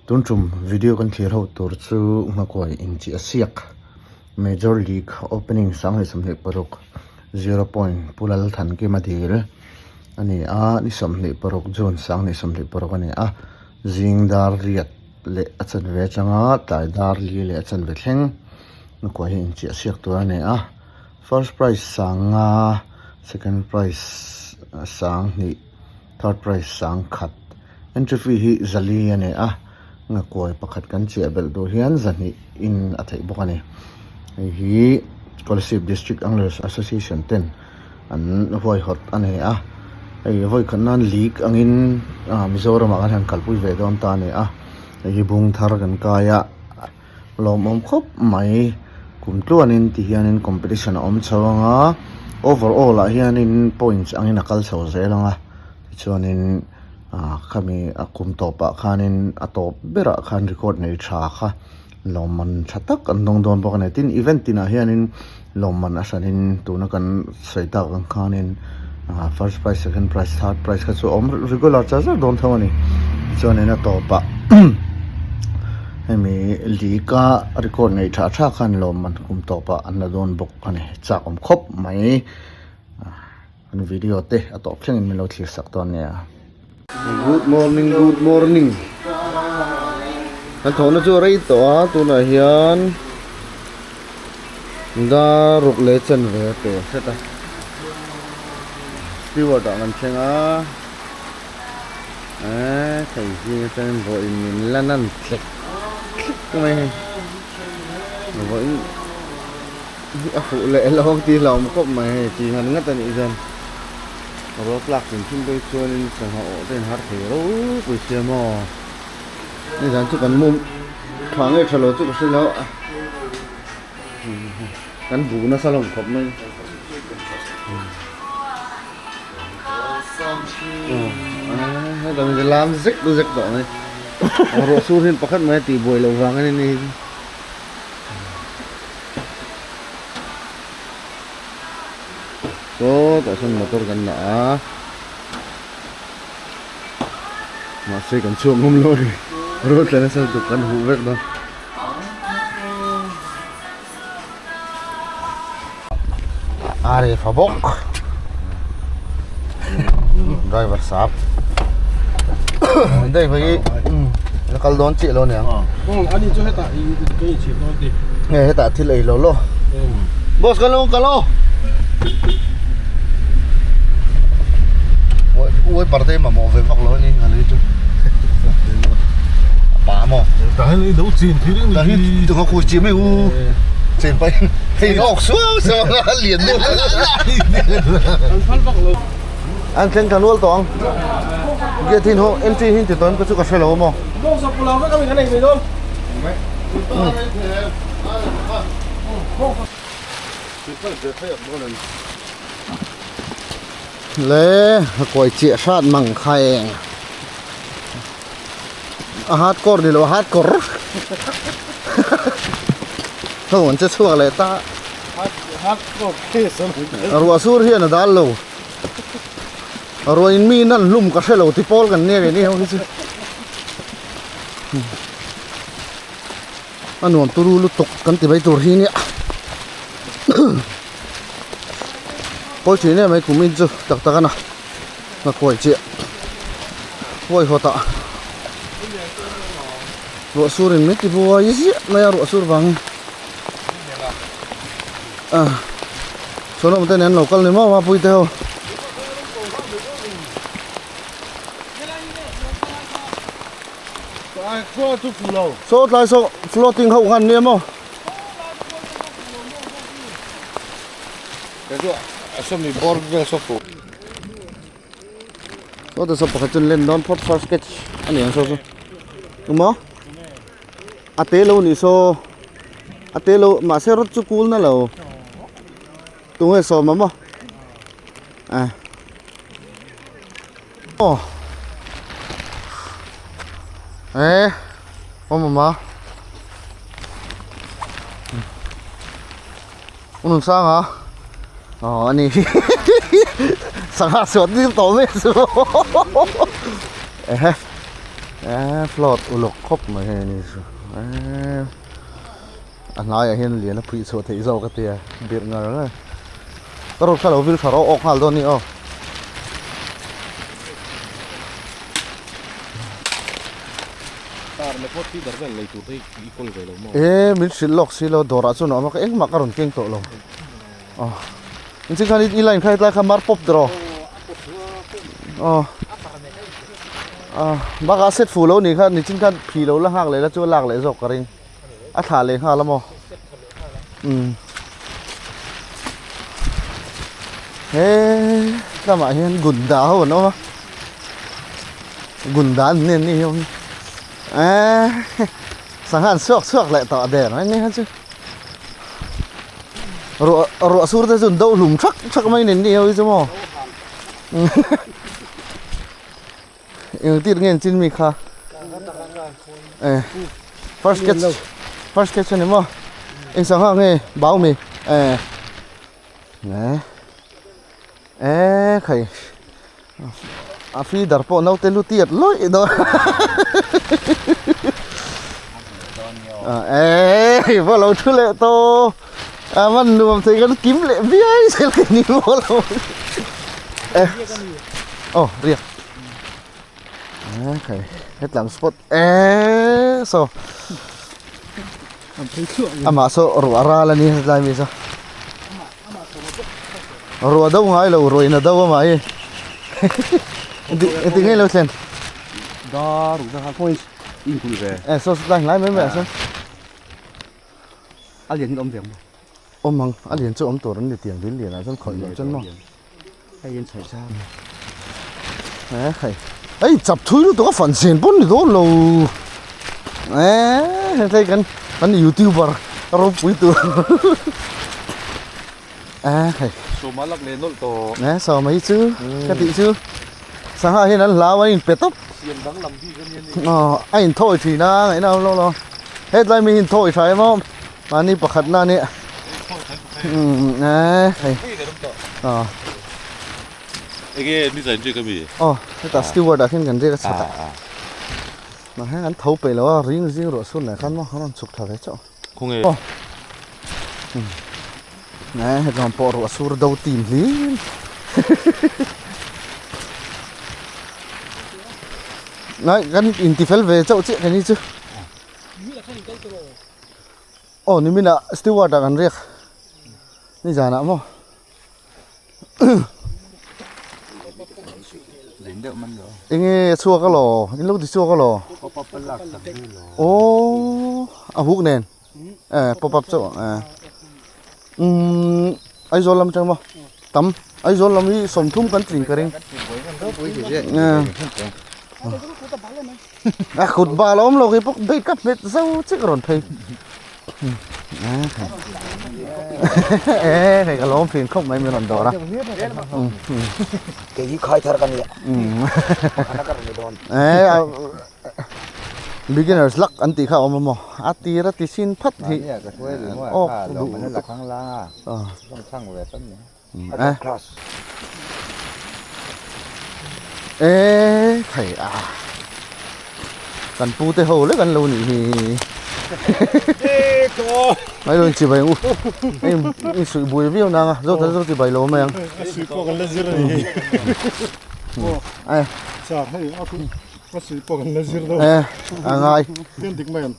Tun tum video kan thlir ho tur chu Nghakuai inchih a siak Major League opening 2026 zero point Pu Lalthankima dil a ni a, ni 26 June 2026 a ni a, zing dar riat leh a chanve atanga tlai dar li leh a chanve thleng Nghakuai hi inchih a siak tur a ni a, first prize sanga second prize sang hnih third prize sang khat. Entry fee hi zali a ni a, ngakuai pakhat kan chiah belh duh hian zahnih in a theih bawk a ni. Hei hi Kolasib District Anglers Association ten an huaihawt a ni a, hei vawi khat nan league angin Mizoram ah kan han kalpui ve dawn ta a ni a, hei hi bung thar kan kai a, lawmawm khawp mai kum tluanin ti hianin competition a awm chho ang a, overall ah hianin points angin a kal chho zel ang a, tichuanin. Ah khami a kum tawpah khanin a tawp berah khan record nei tha kha lawmman tha tak an dawng dawn bawk a ni tin event tinah hianin lawmman a hranin tuna kan sawi tak ang khanin ah first prize second prize third prize kha chu a awm regular char char dawn tho a ni tichuanin a tawpah hemi league a record nei tha tha khan lawmman kum tawpah an la dawn bawk a ni chak awm khawp mai. An video te a tawp thlengin min lo thlir sak dawn nia. Good morning good morning Kan thawhna chu a rei tawh a tunah hian dar ruk leh chanve a pe hret a steward ah kan thleng a eee thei zing atangin vawiin min la nan tlek tlek mai hei vawiin. A fuh leh lo ang tih hlauhawm khawp mai hei tih ngat ngat a nih chuan rawt lak hrim hrim phei chuanin sangha awh te in har thei ropui sia maw nizan chu kan mum tha nge tha lo chu ka hre lo a kan bu nasa hlawm khawp mai hetah lam zek zek tawh mai ruah sur hian pakhat mai a tihbuai loh vang a ni ni. Saw tah sawn motor kan dah a mahse kan chhuak ngam lo a ni road tla nasa lutuk kan huh vek dawn. Arif a bawk driver sap driver hi la kal dawn chiah lo aniang ani chu hetah i ka inchhir dawn ti nge hetah thil ei lo lo boss kan lo kal aw uai parte mamawh ve vak lo ani ani chu a pa maw tah hian i lo chin thil eng tah hian tunga khui chi mai u chen pai hei awk suau suau a lian deuh an phal vak lo an thleng tha nual tawh ang gate hin ho entry hin ti tawn ka chu ka hre lo maw bawng sa pulao vek a mi kan ei mai dawn Le a kawi chiah hrat mang kha eng a hardcore ni lo a hardcore ho an che chhuak leh ta ruah sur hian a dal lo ruah in mi nan hlum ka hre lo ti pawl kan nia ni ho hi chu a nuam turu lutuk kan ti mai tur hi nia pawi thin em mai kum in chu tak tak a na ka kawi chiah kawi hawt ah ruah sur in min ti buai ziah mai a ruah sur vangin ah sawn awm te nen an lo kal ni maw a pui te ho. Saw tlai saw floating ho khan nia maw? Saw te saw pakhat chu len dawn phawt first catch a ni ang saw chu emaw a te lo nih saw a te lo mahse rawt chu kul na lo tunge sawm a maw eh. Aw eh awm awm a unun sang a aw ani hi sangha suat tir tawh mai chu ehe. Eee float uluk khawp mai hei ani chu eee a hnaiah hian lian a phuih chhuah theih zawk a tia birh ngar ngar ka rawt kha lo vil tha rawh awk nghal dawn a ni aw. Eee min hrilh lawk si lo dawrah chuan a awm a ka engmah ka rawn keng tawh lo aw engtin khan i line kha hetlai kha mar pawp tawh aw. Bakah set fuh lo nih kha nichin khan phih lo la nghak leh la chu a lak leh zawk ka ring a thlah leh nghal a maw umm he lamah hian gunda ho an awm a gunda an ni an nih hi awm eee sangha an chhuak chhuak leh tawh der mai nia chu ruah ruah sur te chu an do hlum thak thak mai nen nih ho hi chu maw. Eng tir nge an chin mi kha eh first catch first catch ani maw eng sangha nge bau mi eh eh eh khai a feeder pawh naute lu tiat lawih dawn eh pawh lo thu leh tawh. A man nuam thei kan kim leh viai zel ka ni maw lo. Eh. Oh, riak. Okay, hetlam spot. Eh, so. Ama so ruah ral ani hetlai mi so. Ruah do ngai lo, ruah in a do ama hi. Enti ngei lo thlen. Da ru da kha in kul ve. Eh, so so lai mai mai so. A lian hi awm ve ang maw? Awm ang, a lian chu awm tur an ni tiang dil lian ah chuan khawih loh chuan maw? Hei in chhaih sang. Eh hei, hei chap thui lutuk a fan sen pawn ni dawn lo. Eh hei kan kan youtuber ropui tur. Eh hei. Sawma lak leh nawlh tawh. Eh sawma hi chu ka tih chu sangha hian an hlau an inpe tawp. Siam danglam bik a nia ni. Aw a inthawi thin a ngaihna awm lo lo. Hetlai mi hi inthawi tha em aw mahni pakhat na nia. Umm eh hei. Aw. Enge ni zain riak ami? Aw hetah steward ah khian kan riak a chhatah. Mahse an tho peih lo a ring zing ruah sun leh khan maw an rawn chhuk tha ve chauh. Khawnge? Aw. Nge hetlam pawh ruah sur do tim hlim. Nai kan inti fel ve chauh chiah kani chu. Aw nimina steward ah kan riak. Ni zanah maw. Enge chhuak a law in lo ti chhuak a law aw a huk nen eh pop up chauh eh umm Aizawl lam atang maw tam Aizawl lam hi sawmthum kan tling ka ring a kut bal a awm lo khi pawh bait ka hmet zo chiah ka rawn phei. Ê hei ka lawm thin khawp mai min rawn dawr a. Kei hi khai thar ka nia. Pakhat ka rawn ni dawn. Ê beginners luck an tih kha a awm a maw? A tir a ti sin phat hi. Awk duh lutuk. Ê thei a kan pu te ho lek an lo nih hi mai lo in chi bai ang u hei in suih buai viau nang a zo tan zo chi bai lo mai ang suih pawh kan la zir a ni hei sir hei a suih pawh kan la zir dawn e a ngai ken dik mai ang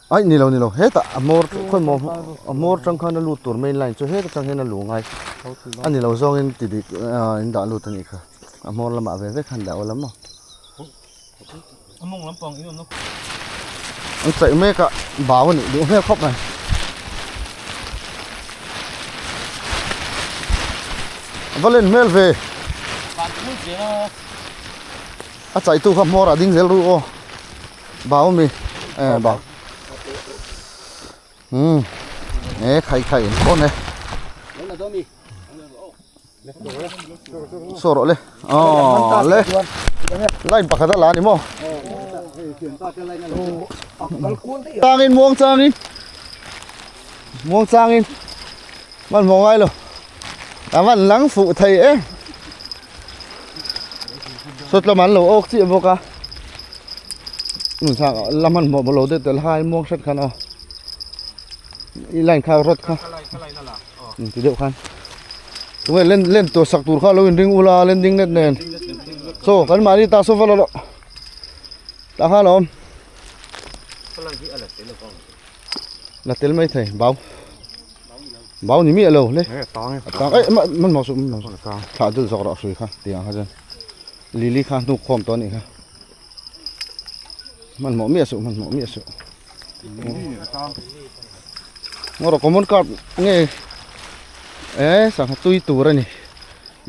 Aih ni lo ni lo hetah a hmawr khawi maw a hmawr tang khan a lut tur main line chu heta tang hian a luh ngai a ni lo zawngin ti dik ah in dah lut a nih kha a hmawr lamah ve vek khan dah awl maw an chaih mek a bau a nih duh hmel khawp mai. A va len hmel ve a chaihtu kha hmawr ah ding zel ru aw. Bau mi eh bau um eh khai khai in khawn e saw rawh le aw le line pakhat a la ani maw changin muang changin muang changin hmanhmawh ngai lo a van lang fuh thei em sawtlam an lo awk chiah bawk a. La hmanhmawh lo deuh tel hai muang hret khan aw i line kha rod kha ti deuh khan tunge len len tur sak tur kha lo in ring ula landing net nen chaw kan mahni ta saw va la rawh tah khan a awm la tel mai thei bau bau ni miah lo le a tang eh hmanhmawh suh hmanhmawh suh thlah dul zawk rawh hrui kha tiang kha chuan lily kha hnuk khawm tawh a nih kha. Hmanhmawh miah suh hmanhmawh miah suh Ngawrh common card nge eh sangha tui tur a ni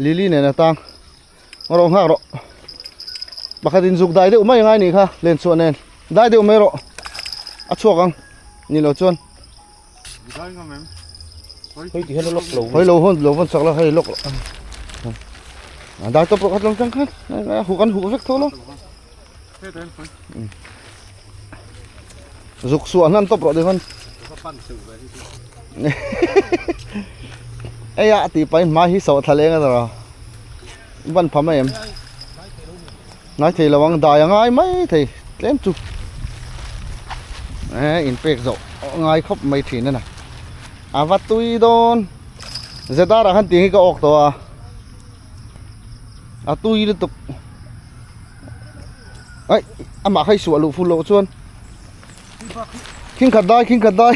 lily nen atang ngawrh nghak rawh pakhat in zuk dai deuh mai angai nih kha len chhuah nen dai deuh mai rawh a chhuak ang ni lo chuan hei lo hawn lo vawn chak la hei lawk a dai tawp rawh kha tlawm tang khan huk an huk vek tho lo zuk suah hnan tawp rawh deuh ei a tih pahin hma hi sawh thla leng a rawh van pha mai em ngai thei lo ang dai a ngai mai thei tlem chu eh inpek zawh ngai khawp mai thin a na a va tui dawn zedar ah khan tih hi ka awk tawh a a tui lutuk ai amah kha i suah luh ful loh chuan khing khat dai khing khat dai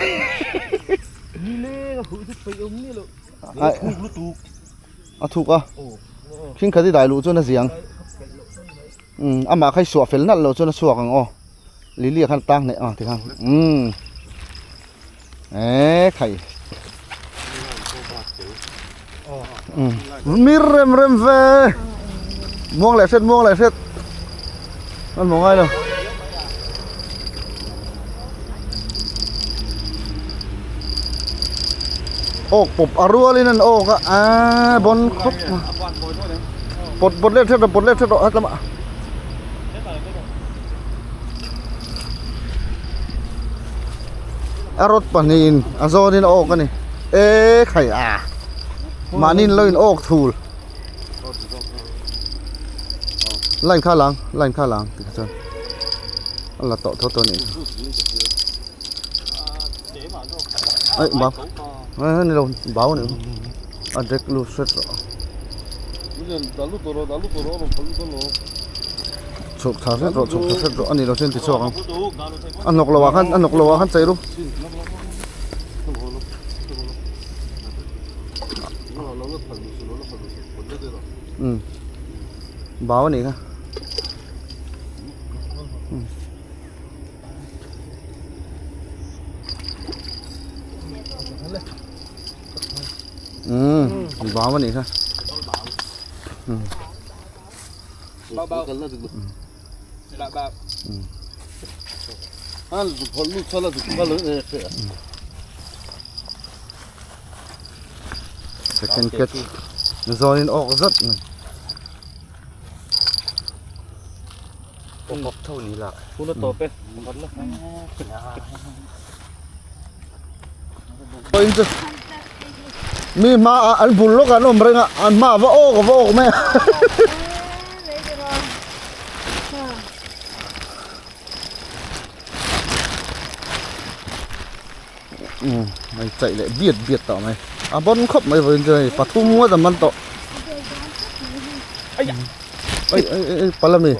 a thuk a khing khat i dai luh chuan a ziang umm amah kha i suah fel nalh loh chuan a chhuak ang aw lily ah khan a tang hneh ang tikhan umm eh khai umm mir rem rem ve muang leh hret muang leh hret an hmu ngai lo. Awk pawp a rualin an awk a aaa bawn khawp pawt pawt let hret rawh pawt let hret rawh hetlama a rawt pahnihin a zawnin a awk a ni e khai a mahni lo in awk thul line kha lang line kha lang tikha chuan a la tawh tho tawh a nih ai bau ai ni lo bau a ni a drag lut hret rawh chhuk thla hret rawh chhuk thla hret rawh a ni lo chuan ti chhuak ang a hnawk lo ah khan a hnawk lo ah khan chei ru. Um bau a nih kha um bau a nih kha um Second catch zawnin awk zat mai. Pop tho ni la. Phun a tawp e. In chu mi hma ah an bul lawk ah an awm reng a an hma ah va awk va awk mai a. Um hei chaih leh biat biat tawh mai a bawn khawp mai vawiin chu hei pathum ngawt an man tawh ai ai ai ai pal ami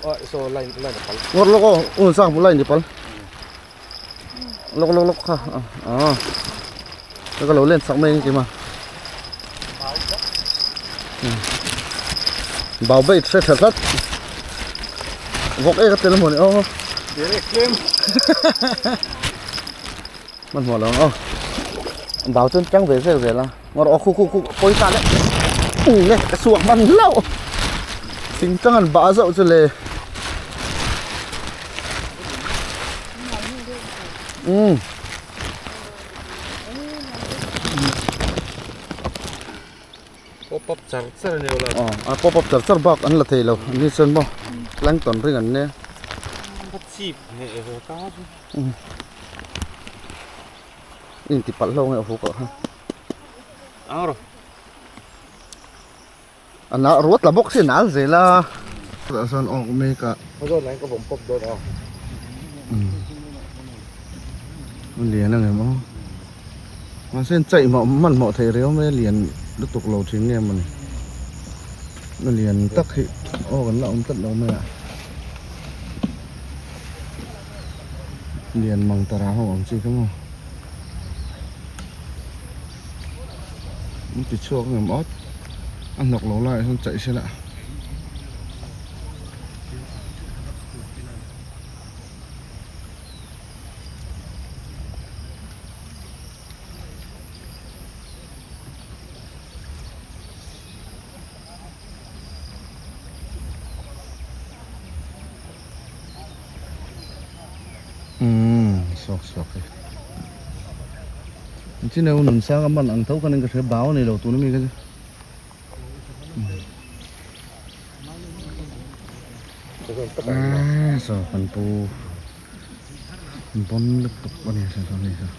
ngawt lawk aw un sang hmu line pal lawk lawk lawk kha ah ka lo len sak mai ang kima bau bait hre tha tlat vawk ek a tel maw ni aw hmanhmawh lo ang aw bau chuan tang ve zel zel a ngawr aw khu khu khu pawisa leh u nge ka suak hman hlauh thing tang an bah zauh chu le umm Pop up char char a ni lo. Aw a pop up char char bak an la thei lo an ni chuan maw plankton ring an nia. Ka chip hneh ve ta chu. In ti palh hlauh nge a huk ah khan. Ang rawh. A na ruat la bawk si a nal zel a. Tah chuan awk mek a. Khaw zawn ah hian ka vawm pawp dawn a. A lian ang em aw mahse an chaih hmawh hmanhmawh theih riau mai a lian lutuk lo thin nge mawni a lian tak hi aw kan la awm tlat lo mai a lian mang tara ho ang chi kha maw an ti chhuak ang em aw a hnawk lo laiah sawn chaih se la. Umm sawk sawk hi chin eu nun sang a man ang tho khanin ka hria bau a ni lo tuna mi kha chu. Saw kan pu bawn lutuk a ni saw saw ni saw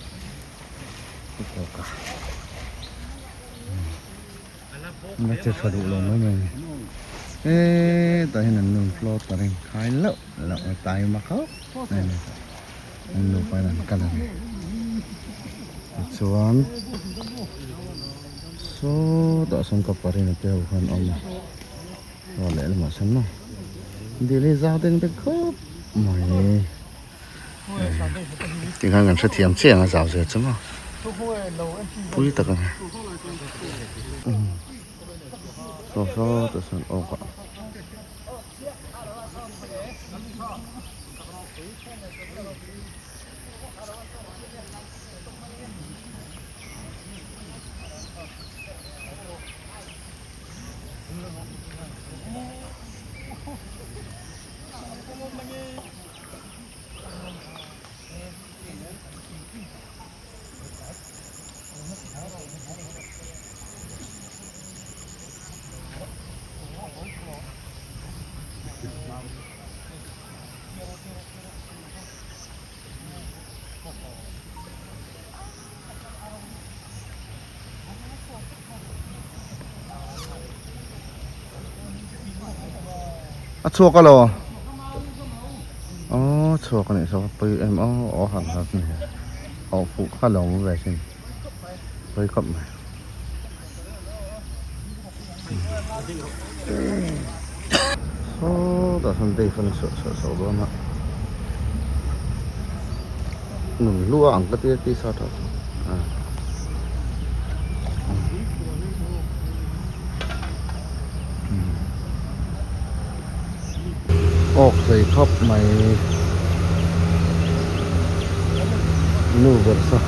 pu kawka la che tha duh lo mai mai a ni hetah hian an nun float a ring khai loh loh a taima khawp mai a ni an nupa in an kal a ni tichuan. Sawtah sawn ka parin a te ho khan awm a aw lehlamah sawn maw dil hi zau deng deng khawp mai tikhan kan hrethiam chiah ang a zau zia chu maw pui tak a ni saw sawtah sawn awk a. A chhuak a lo aw chhuak a nih saw pui em aw aw han han ni aw fuh kha lo awm ve sin pui khawp mai sawtah sawn dave a ni suah suah suah dawn a nun hlu a ang ka tia t-shirt ah chuan ah awk hlei khawp mai nu ber saw.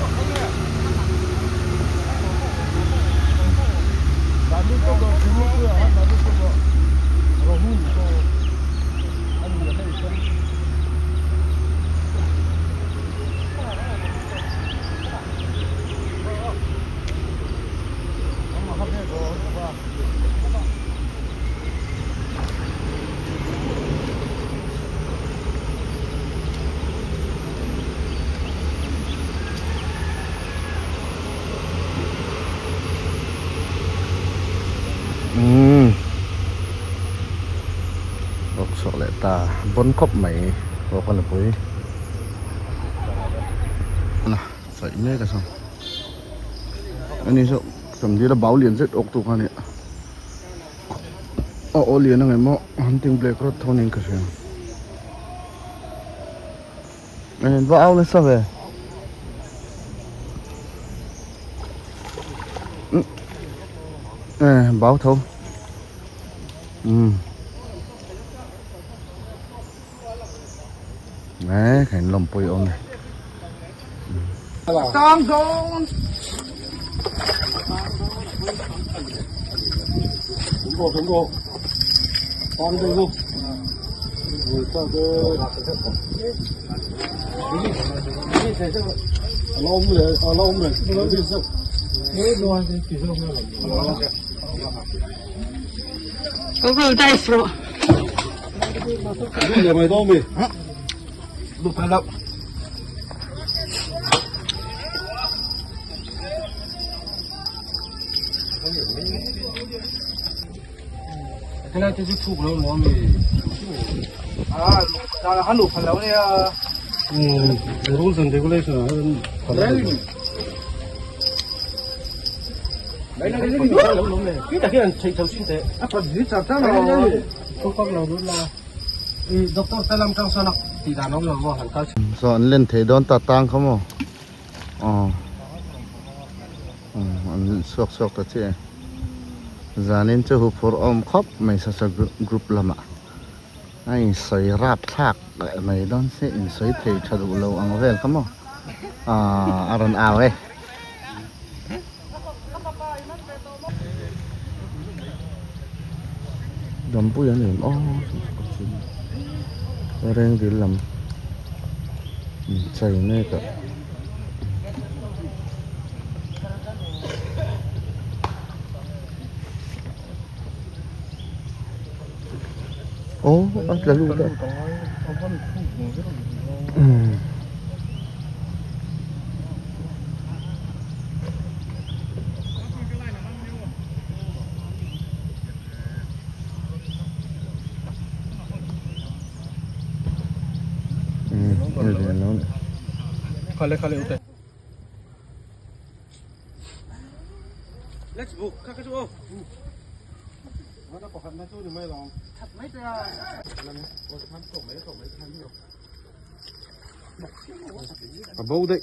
Umm bawk chhuak leh ta bawn khawp mai bawk a nupui saih mek a saw ani saw samdil a bau lian zet awk tu kha a ni a aw lian ang em aw hunting black rod tho niin ka hria. En va au nasa ve. Eh, bau tho. Um. Eh, khain lawm pui awm e. Tang dawn. Go, go. Tang dawn. Go dive rawh. Helai te chu thuk lo maw mi? A, dan han luh phal lo nia. Rules and regulation ah hian phal a ni. Saw an len thei dawn ta tang kha maw aw an chhuak chhuak ta chiah e zanin chu huphurh awm khawp mai sasa group lamah. A insawi rap thlak leh mai dawn se insawi thei tha duh lo ang vel kha maw aaa a rawn au e. Dampui an em aw reng dil lam chei mek a. Aw a tla lut a A bo daih.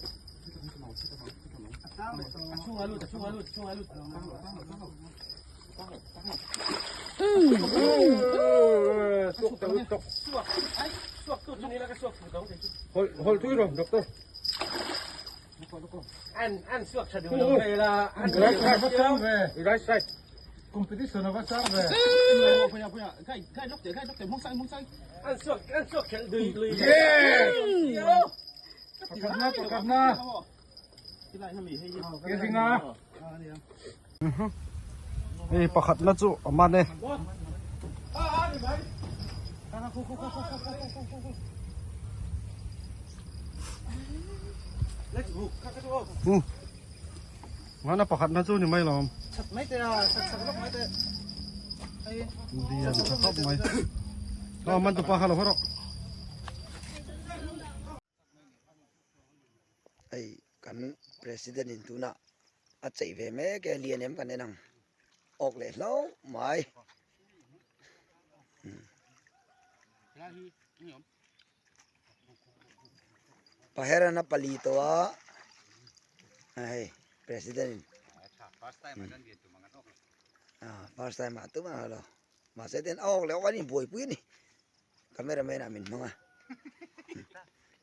Hol thui rồi, doctor. Right side. Competition a va chang ve. Pakhatna pakhatna. Kezinga. Hei pakhatna chu a man e. Mana pakhatna chu ni mai lo. Lian tha khawp mai. Aw man tupa kha lo haw rawh. Hei kan president in tunah a cheih ve mek e lian em kan en ang awk leh hlauh mai. Paherana pali tawh a hei president in first time ah tumah a lo mahse ten a awk leh awk an inbuaipui a ni camera man ah min hmang a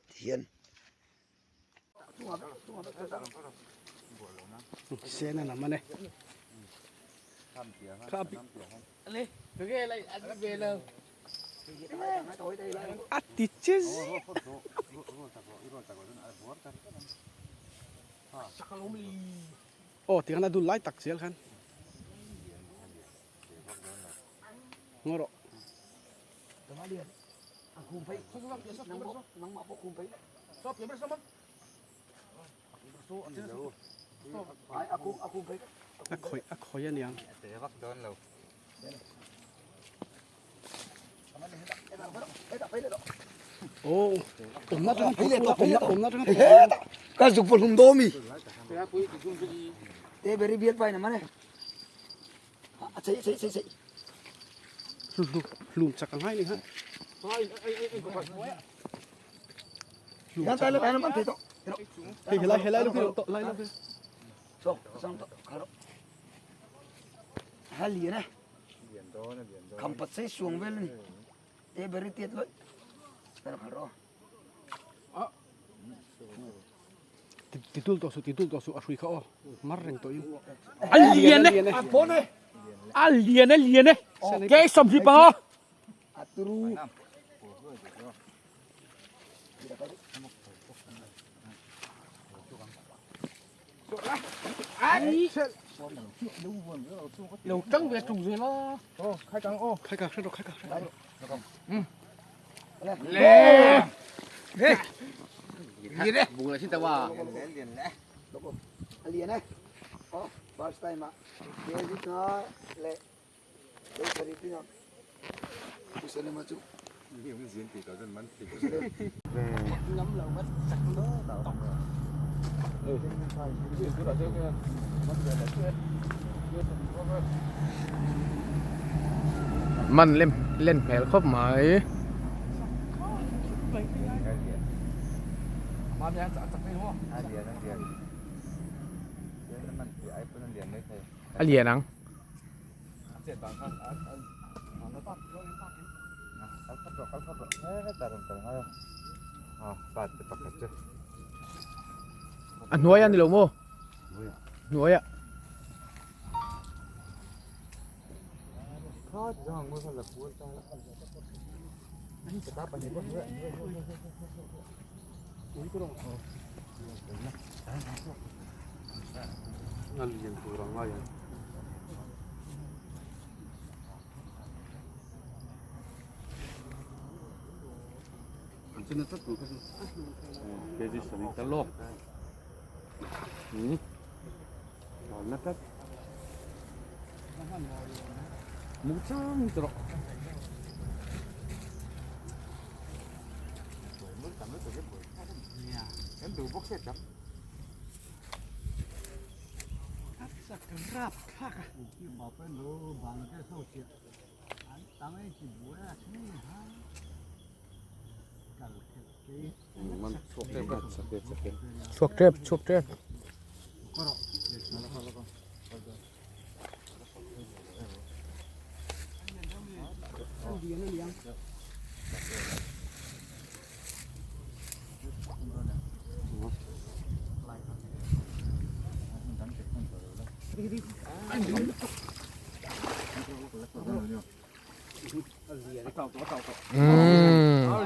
tihian. A ti che zia aw tiang a dul lai tak zel khan ngaw rawh. A khawih a khawih a niang. Aw awmna atanga awmna atanga Ka zuk pawh hlum dawn mi. Te beri bial pain a man e. A chei chei chei chei. Hlum chak ang hai ni ha. Yan tai le tai man thei to. Hei helai helai lo khi to lai lo khi. So sang to kharo. Ha lian e. Kham pat sei suang vel ni. Te beri tiat loi. Pero kharo. Ti tul tawh suh ti tul tawh suh a hrui kha aw mar reng tawh in. A lian e. A phone e. A lian e lian e. Ke 15 panga. A turu. Lo tang ve tung zel a. Khai kang aw khai kang hre rawh khai kang hre rawh. A lian e. Oh, first time ah. Ke nga le. Lo thari pinga. Usanema chu. Man lem len hmel khawp mai. A lian ang. A hnuai a ni lo maw? Hnuai ah. Chhuak tep chhuak tep.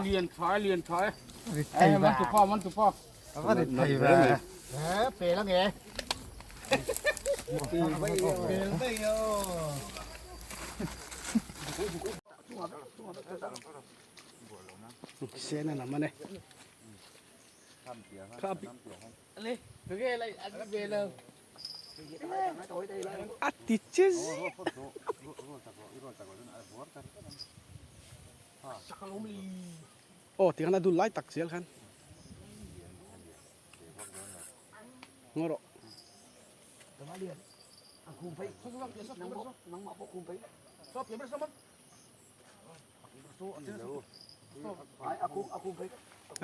Lian tha lian tha e man tu pa man tu pa Aw tiang a dul lai tak zel khan ngaw rawh.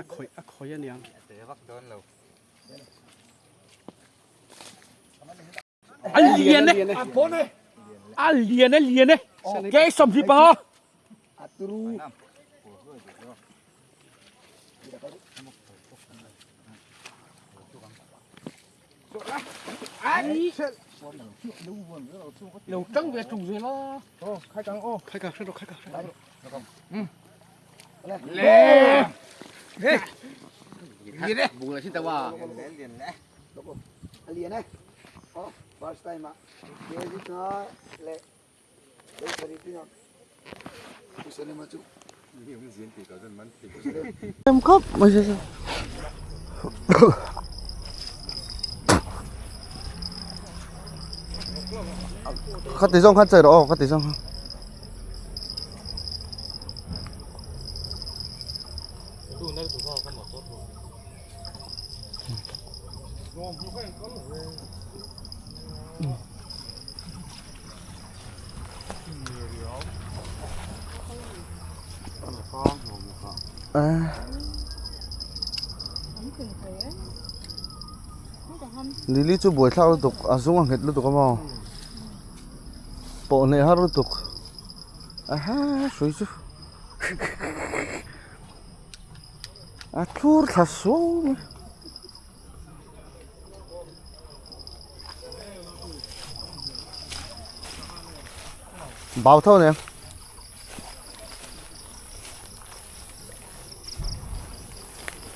A khawih a khawih a niang. A lian e a lian e lian e ke 25 lo tang ve tung zel a khai kang aw khai kang hre rawh khai kang hre rawh le bung la sin tawa A lian e. Oh, first time ah. Kezi nga le. Le sari pina. Usale ma chu. Em khawp mai se Khati zawng khan chei rawh aw khati zawng khan. Lily chu buai thlak lutuk a zung a nghet lutuk a maw pawh hne har lutuk aha hrui chu a thlur thla suau mai. Bau tho nè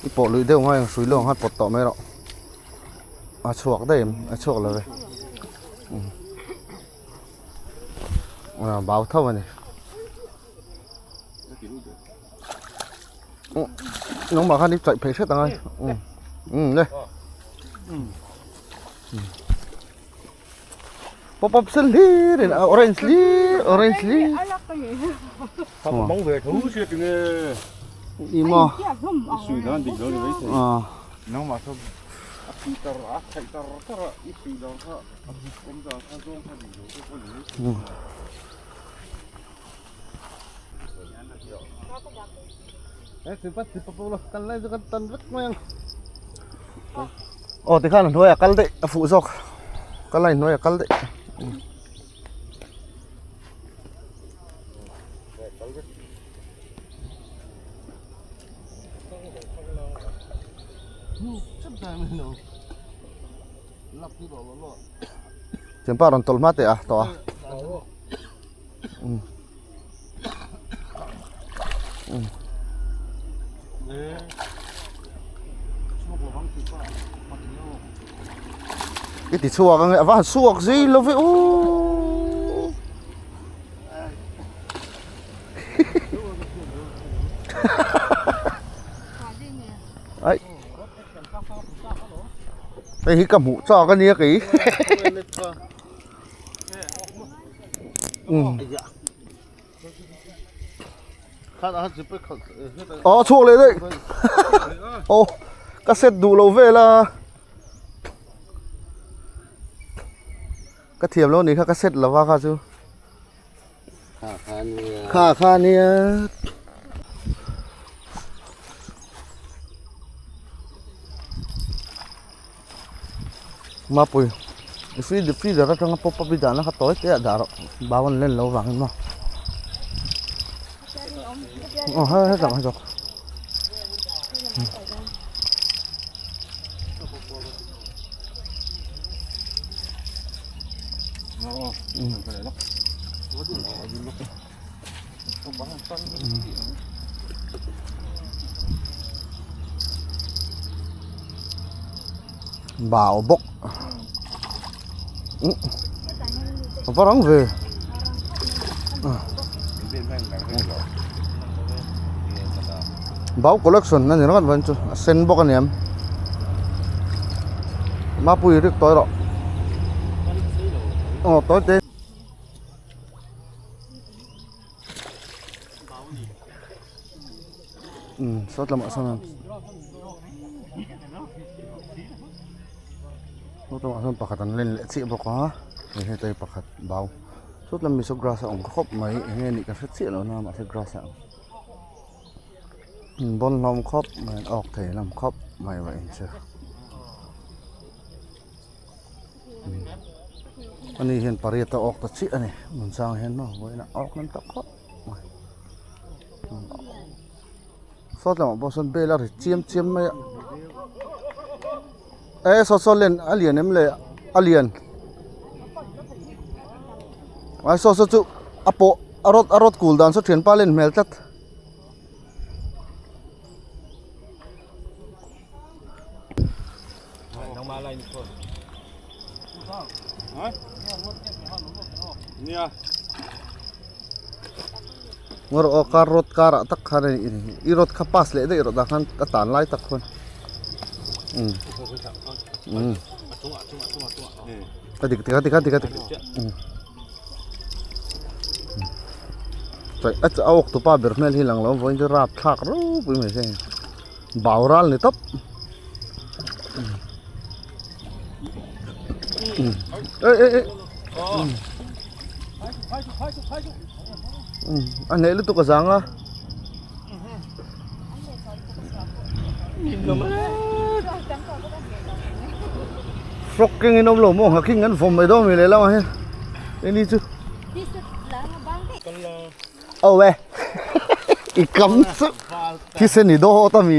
I pawh lui deuh ngai ang hrui lawng khan pawt tawh mai rawh a chhuak daih em a chhuak lo ve bau tho a ni. Nangmah khan i chaih phei hret ang a le. Pop up sen hlir in a orange hlir orange hlir. Mang ve tho sia tinge. I maw. Sui dan dik lo ni mai thei. Ah. Nangmah saw a pih tar a khaih tar tar a i pih dan kha a buk awm dan kha zawng kha dik lo te pawh ni mai thei. Aw tikhan a hnuaiah kal daih a fuh zawk kal lai hnuaiah kal daih. Thianpa rawn tawlh hma teh a tawh a. I ti chhuak ang e a va han chhuak zui lo ve uuhh ai hei hi ka hmuh chak a nia kei. Aw chhuak leh daih aw ka set duh lo vel a ka thiam lo a nih kha ka set lo a kha chu kha kha nia. Mapui i free freezer atanga pop up i dahna kha tawi te ah dah rawh bau an len loh avangin maw aw he hetah zawk. Bau bawk a va rang ve bau collection a ni ringawt mai chu a sen bawk a niam mapui rik tawi rawh aw tawi te. Umm sawt lamah sawn an sawt lamah sawn pakhat an len leh chiah bawk a hei heta hi pakhat bau sawt lam mi saw grass a awm khawp mai eng nge nih ka hre chiah lo na mahse grass a ang bawn hlawm khawp mai an awk thei hlawm khawp mai va in chu. Ani hian pariat a awk ta chiah a ni Nunchang hian maw vawiin a awk nan tak khawp mai sawt lamah pawh sawn bel a ri chiam chiam mai a e saw saw len a lian em le a lian ai saw saw chu a pawh a rawt a rawt kul dan saw thianpa len hmel tlat. Ngawr aw car road car ah tak khan i road kha pass leh daih rawh dah khan a tan lai tak khawn umm umm a dik dik a dik a dik a dik umm a awk tupa ber hmel hi lang lo vawiin chu rapthlak ropui mai se. Bau ral ni tawp. Ê ê ê. A hneh lutuk a zang a. Frog keng in awm lo maw nghakhing an vawm mai dawn mi lehlamah hian. Eng ni chu. Aw e i kam chu thisen i dawt a mi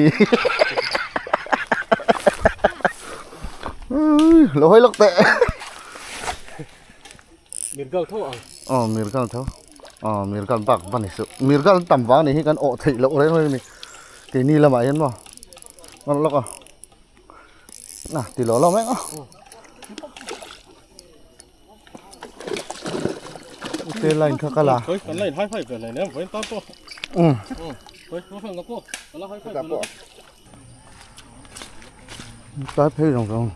lo hawi lawk teh Mirgal tho ang aw mirgal tho aw mirgal bak va ni suh mirgal tam vang ni hi kan awh theih loh reng reng a ni keini lamah hian maw ngaw lawk a na ti lo lo mek a. Te line kha kala. Khoi kan line high five line em voin ta po. Khoi ko phang ko. Ala high five po. Ta phei rong rong.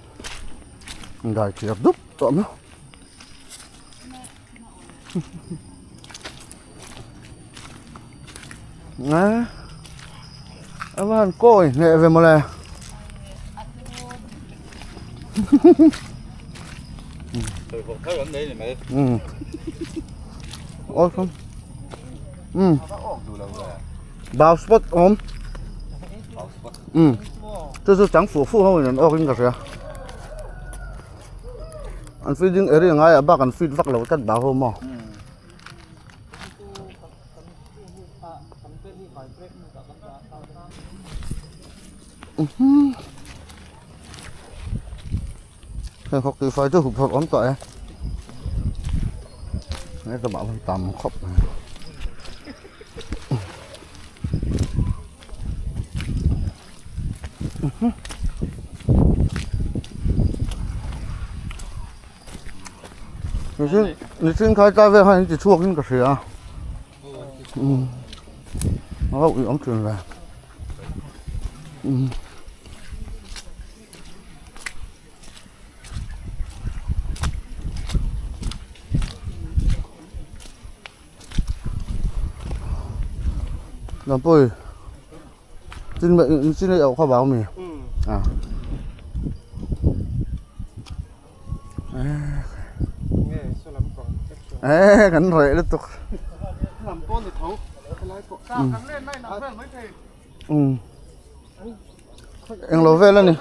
Dai thiap dup to ma. A va han kawi hneh ve mawle. Awesome. Bao spot awm. Chu chu chang fuh fuh ho in an awk in ka hria. An feeding area ngaiah bak an feed vak lo tlat bau ho maw. Hei khawk tih fai chu hup phawrh awm tawh e. Hei ka mah tam khawp mai. Mihring mihring khai tlai vel khan in ti chhuak in ka hria umm a rauh ih awm thin ve umm. Lampui chin chin ei kha vang mi a e kan reh lutuk um englo vel ani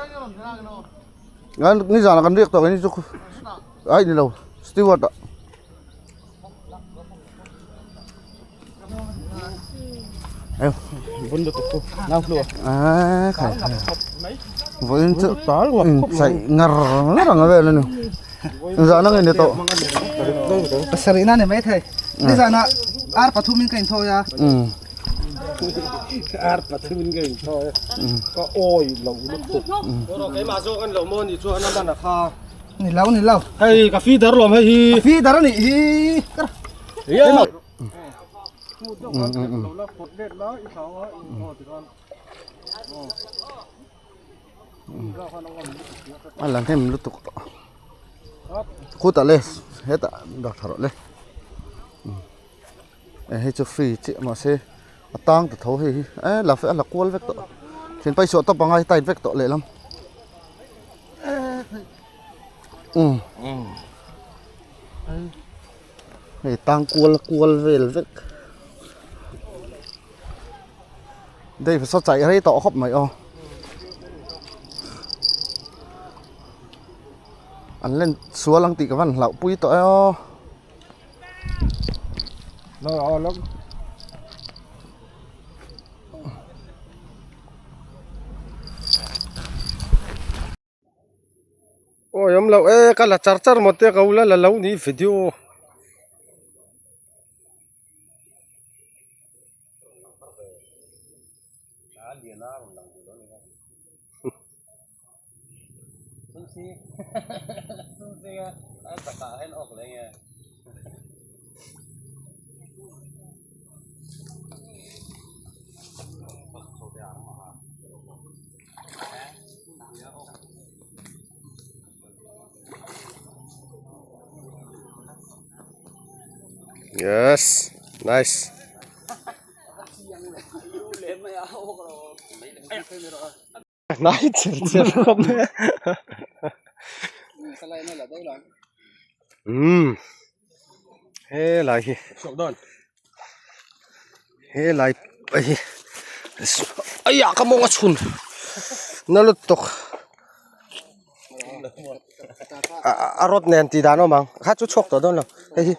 nizan ah kan riak tawh ang chu ai ni lo steward ah. Vawiin chu inchei ngar ngar ang vel a ni zan ang in ni tawh pasarih na ni maithei nizan ah ar pathum in ka inthawi a ar pathum in ka inthawi a ka awi lo lutuk keimah zawk an lo maw ni chuan a man a kha ni lo ni lo hei ka feeder lawm hei hi ka feeder a nih hi A la hnem lutuk tawh khutah le hetah dah tha rawh le hei chu free chiah mahse a tang ta tho hei hi e la a la kual vek tawh thian paisuah tawp a ngai tight vek tawh lehlam umm hei tang kual kual vel vek Dave saw chaih rei tawh khawp mai aw an len sual ang tih ka van hlauh pui tawh e aw. Awi awm loh e ka la char char maw te ka ula la lo ni video. Yes, nice. Nai cher cher khawp mai a. Umm helai hi helai hi aiah ka mawng a chhun na lutuk a rawt nen tih dan a awm ang kha chu chhuak tawh dawn lo hei hi.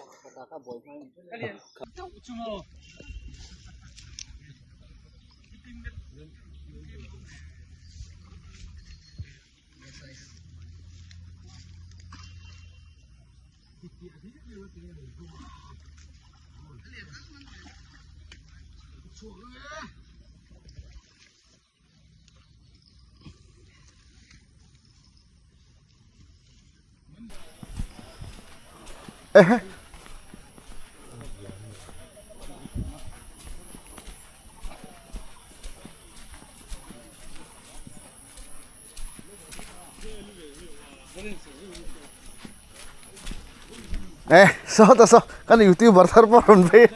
Eh, saw ta saw. Kan youtuber thar pawh rawn phei.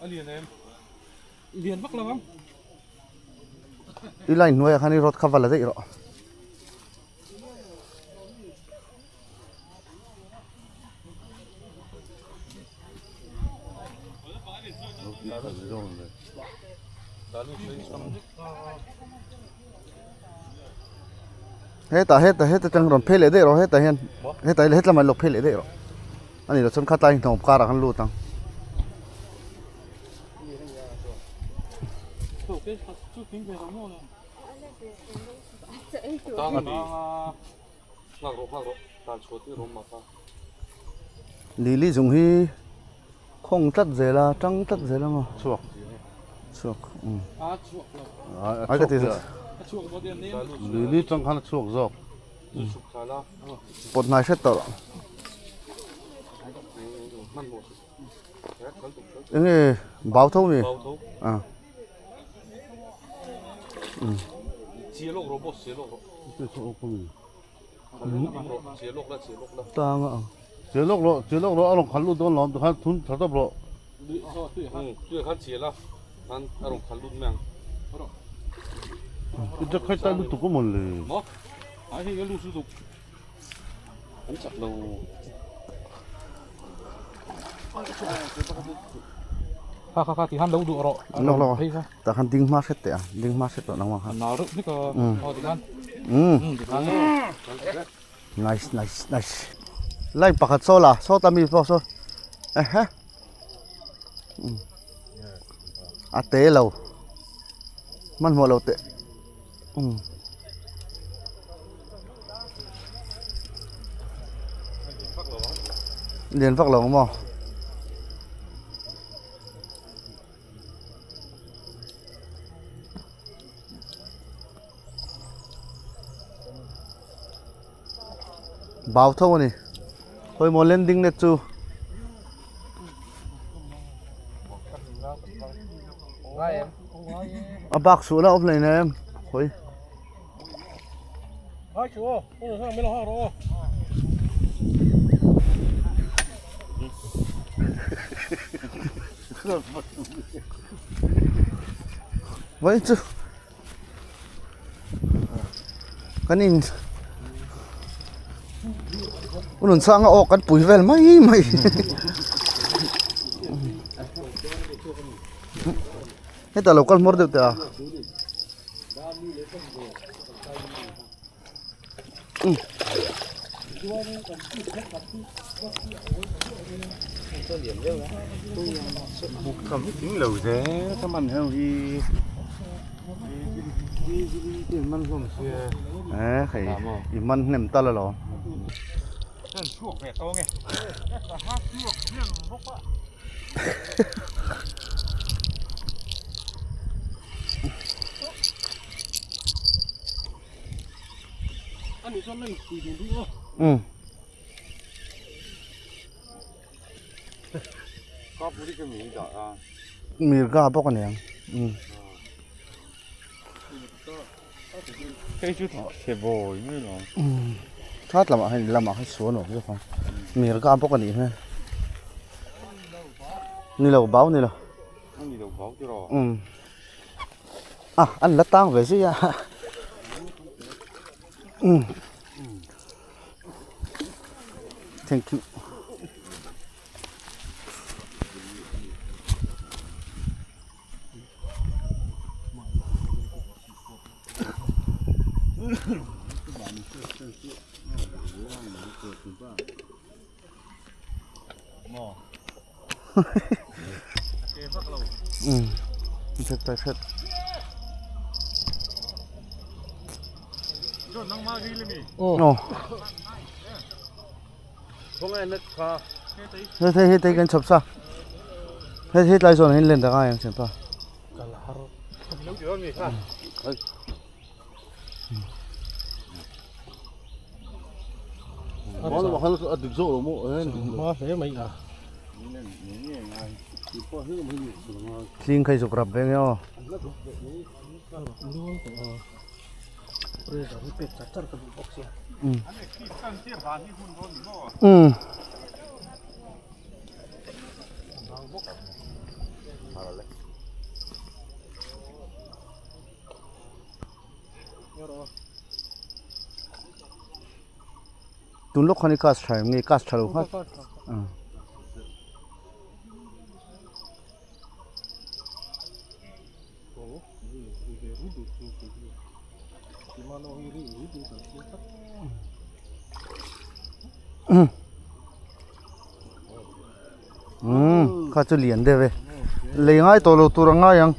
A lian em? Lian vak lo ang. I line hnuaiah khan i rod kha va la daih rawh. Hetah hetah heta tang rawn phei leh daih rawh hetah hian hetah hi hetlamah lo phei leh daih rawh a ni lo chuan khatlai hnawm karah khan lut ang. Lili zung hi khawng tlat zel a tang tlat zel a maw chhuak chhuak umm ai ka ti Lili tang khan a chhuak zawk pawt hnai hret tawh eng nge bau tho mi a. Tang a ang. Che lawk rawh, che lawk rawh, a rawn khalh lut dawn lawm tikhan thun tha tawp rawh. I jack khai tai lutuk a mawn le. Kha kha kha ti han lo duh rawh. Lawk lawk a. Tah khan ding hma hret teh a, ding hma hret tawh nangmah khan. Nal reuh hnik a. Aw ti khan. Umm. Ti khan. Nice nice nice. Line pakhat saw la, sawta mi pawh saw. Ehe. Umm. A te lo. Hmanhmawh lo teh. Umm. Lian vak lo ang maw? Bau tho a ni khawimaw landing net chu a bak suh la awm hleinem khawi. Vawiin chu kan in u Nunsanga aw kan pui vel mai mai hetah lo kal hmawr deuh teh a. Buk tham hi tling lo zel ka man ho hi man hlawm sia e hei i man hnem tal alawm chhuak ve tawng e Um. Mirga bawk a niang. Um. Um. That lamah hian lamah hian suan awm zawk ang. Mirga bawk a nih hmel. Ni lo bau ni lo. Um. A an la tang ve zui a um thank you um hret tai hret aw hei hei hei kan chhawp sa hei hei tlai zawn ah hian len tak a ang thianpa. Tling kha i zuk rap ve nge aw. Um tun lawk khan i cast tha em nge cast tha lo kha um kha chu lian deuh e lei ngai tawh lo tur a ngai ang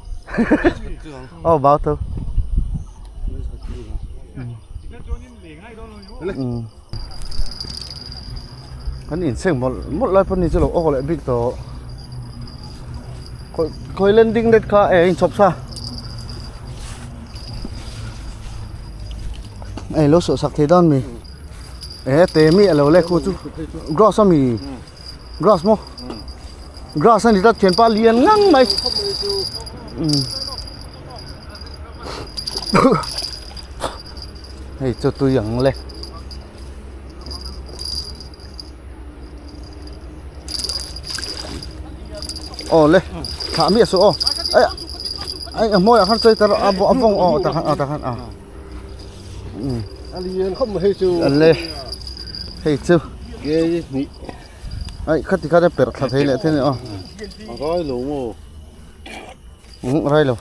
aw bau tho um kan inseng mawlh mawlh lai pawh ni chu lo awk leh bik tawh khawi khawi landing net kha eh a inchhawp sa eh lo sawh sak thei dawn mi eh te mi alo le khu chu grass ami grass maw grass ani ta thianpa lian ngang mai um hei chu tui ang le. Aw le thlah miah suh aw ai ai a hmawiah khan sawi ta rawh a a vawng aw tah khan aw tah khan a um a lian khawp mai hei chu a le hei chu ke hnih ai khati khan a perh thla thei leh thei a ni aw a rai lo maw um rai lo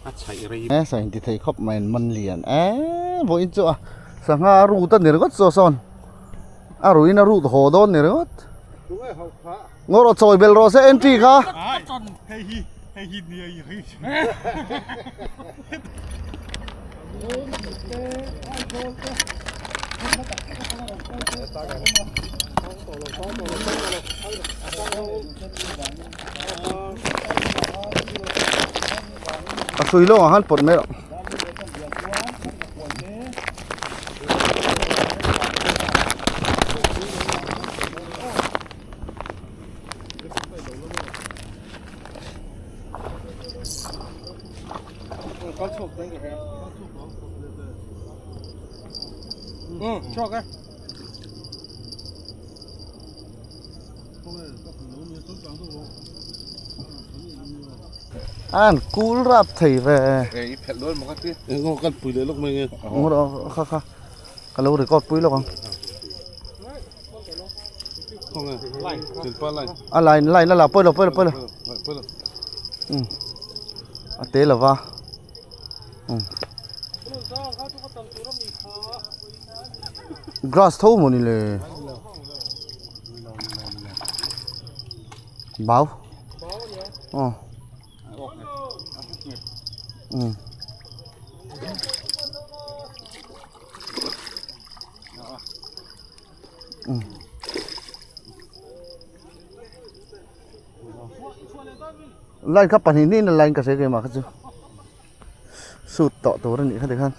a chhaih rei e sain ti thei khawp mai an man lian e vawiin chu a sangha a rut a ni ringawt saw sawn. A ruin a rut haw dawn ni ringawt. Ngaw rawh chawi belh rawh se entry kha. A hrui lawngah khan pawt mai rawh. An cool rap thei ve. I phelh dawn maw ka ti. Eng kan pui leh lawk mai nge. Kha kha ka lo record pui lawk ang. A line line a la pawi lo pawi lo pawi lo. Um a te lova. Um grass tho maw ni le. Bau. Aw. Um. Um. Line kha pahnih hnih in a line ka hre keimah kha chu suit tawh tur a nih kha tikhan.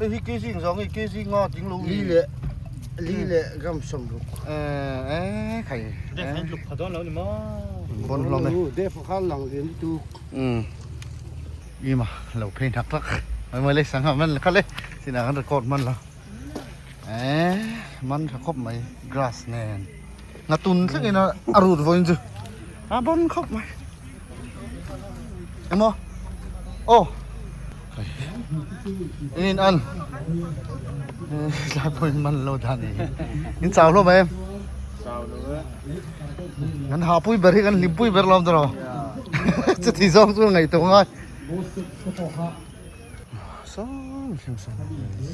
Hei hi kg zawng hi kg nga ding lo Li leh li leh gram sawmruk. Eh khai. Luk pha dawn lo ni maw. Bon hlawm e. Def khan lang lian tu. Um. Ima lo phei hnak tak. Mai mai le sangha man kha le. Sinah kan record man lo. Eh man tha khawp mai grass nen. Nga tun thleng in a rut vawiin chu a bon khawp mai emaw aw in an lai pawhin man lo dan ni in chau hlawm em kan ha pui ber hi kan hlim pui ber lawm tawh chuti zawng chu ngaihtuah ngai saw thleng sawn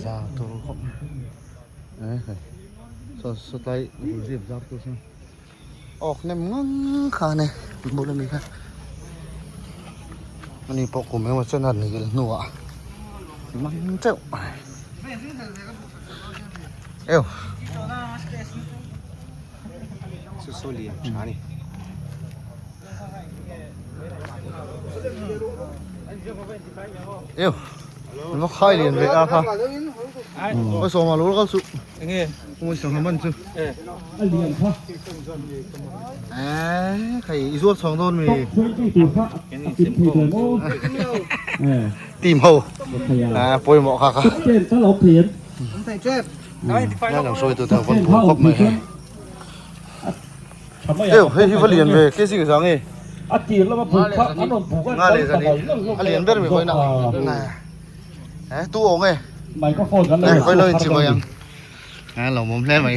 za tur khawp mai saw saw tlai bul zip zar tur sawn awk nem ngang kha a ni bul ami kha ani pawh kum engemaw chen a nil hnuah mang teuh eo eo nó khai liền về a kha ôi sò mà lú kal su Mawi sangha man chu. Eh, khai i zuar chhawng dawn mi. Team ho. Ah, pawimawh kha kha. Ngai lang sawi tu te van pur khawp mai hei. Eo, hei hi va lian ve, kg ka zang e. Nga leh zan i, a lian ber mi vawiin a. Eh, tu awng e. Eh, vawi lo in chi vawi ang. Eh, lo mawm hle mai.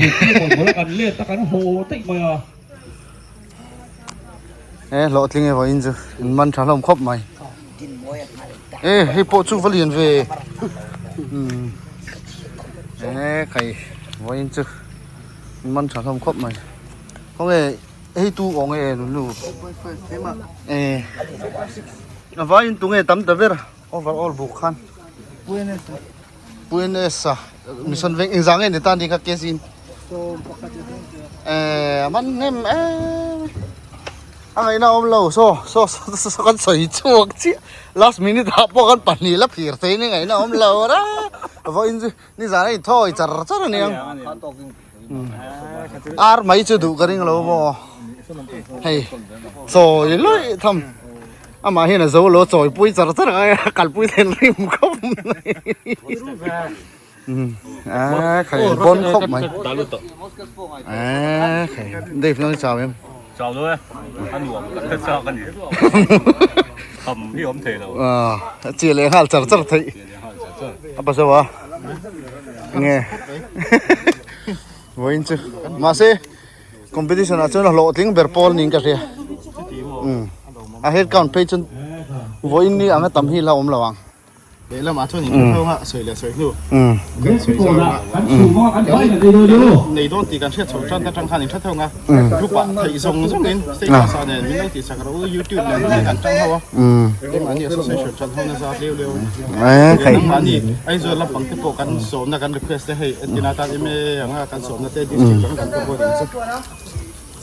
Eh, hlawhtling e vawiin chu, in man tha hlawm khawp mai. Eh, hei pawh chu va lian ve. Hmm. Eh, khai vawiin chu in man tha hlawm khawp mai. Khawnge hei tu awng e nu. Eh. A vaiin tunge tam ta ber overall buk khan. Buenos a mission veng engzah nge ni ta ni kha case in eh man hnem em a ngaihna awm lo saw saw saw kan sawi chhuak chiah last minute ah pawh kan pahnih la phir thei ni ngaihna awm lo ra vawiin chu nizan a inthawi char char a niang ar mai chu duh ka ring lo maw hei chawi lawih tham. Amah hian a zo lo chawi pui char char a kalpui thlen rim khawp mai. A khai bon khawp mai. A khai Dave nang chau em? Chau lo e. A nuam ka chak a ni. Kham hi awm thei lo. A chi leh nghal char char theih. A pa zo a. Nge. Vawiin chu. Mahse Competition ah chuan a hlawhtling ber pawl niin ka hria. Umm a head count phei chuan vawiin ni anga tam hi la awm lo ang. Lehlamah chuan in thuthlawng a sawi leh sawi hnu kan sawi zau a, kan nei dawn tih kan hriat chhoh tan atang khan in thathawng a, group ah theih zawng zawng in status ah nen min lo tihsak rawh u youtube nen hian kan tang ho a, keimahni association tan ho na zat leu leu a ni. Nangmahni Aizawl lampang te pawh kan sawmna kan request te hei entina tan ema anga kan sawmna te district dang dang te pawh nen chu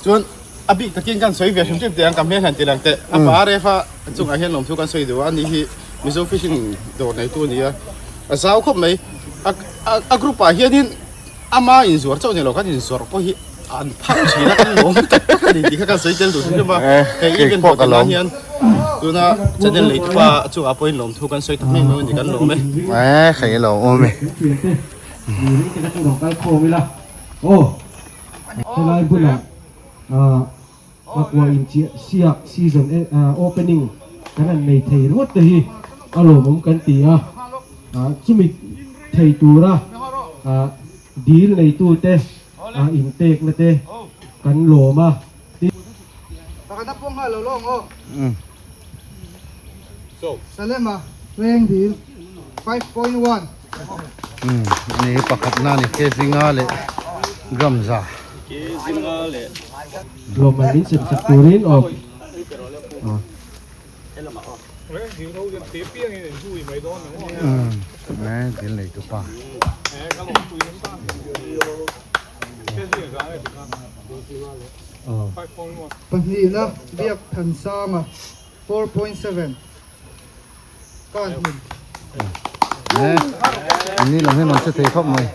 chuan a bik takin kan sawi ve hrim hrim teh ang ka hmel han ti lang teh a pa ref a chungah hian lawmthu kan sawi duh a ani hi Mizo fishing dawr neitu a ni a a zau khawp mai a a group ah hianin ama inzuar chauh ni lo kan inzawrh pawh hi an phak thin a kan lawm tak tak a ni tih kha kan sawi tel duh hrim hrim a hei event pawh tunah hian tuna channel nei tupa chungah pawhin lawmthu kan sawi tak mai mai a ni kan lawm e. Eh hei a lo awm e. Helai bulah Pakua inchiah siak season opening kan han nei thei ringawt te hi a lawmawm kan ti a, chumi thei tura dil neitute inpekna te kan lawm a. Salema Veng dil 5.1. Ani hi pakhatna a ni kg nga leh gram za. Lawmman min sem chak turin aw. Dil nei tu pa. Pahnihna Biak Thansanga 4.7 Kar hmun. Ni lam hian an che thei khawp mai.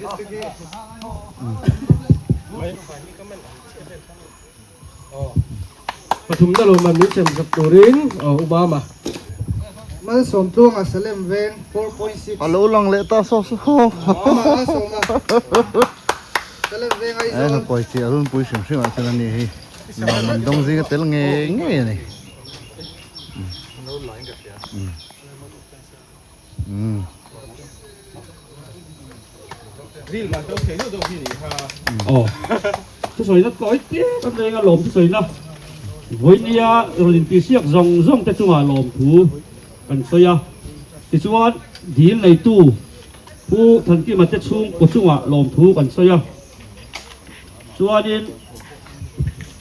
Pathumna lawmman min sem sak turin Obama. Malsawm Tluanga Salem Veng 4.6. A lo lang leh ta saw saw. Malsawma Salem Veng Aizawl. He kawi chi a runpui hrim hrim ah chuan a ni hi. Lawmman dawng zinga tel ngei ngei a ni. Thusawina kawi tep an reng a lawm thusawina vawinia rawn intihsiak zawng zawng te chungah lawmthu kan sawi a tichuan dil neitu Pu Thankima te chhungkaw chungah lawmthu kan sawi a chuanin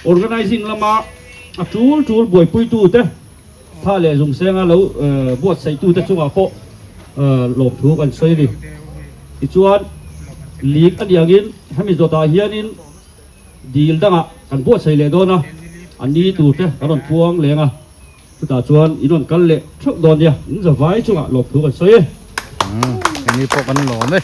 organizing lama a tul tul buaipuitute Tha leh zungsenga lo buatsaih tute chungah pawh lawmthu kan sawi a ni. Tichuan, league a nih angin hemi zawtah hianin dil dangah kan buatsaih leh dawn a, a ni turte kan rawn puang leng a, chutah chuan in rawn kal leh theuh dawn nia, in zavai chungah lawmthu kan sawi e. Keini pawh kan lawm e.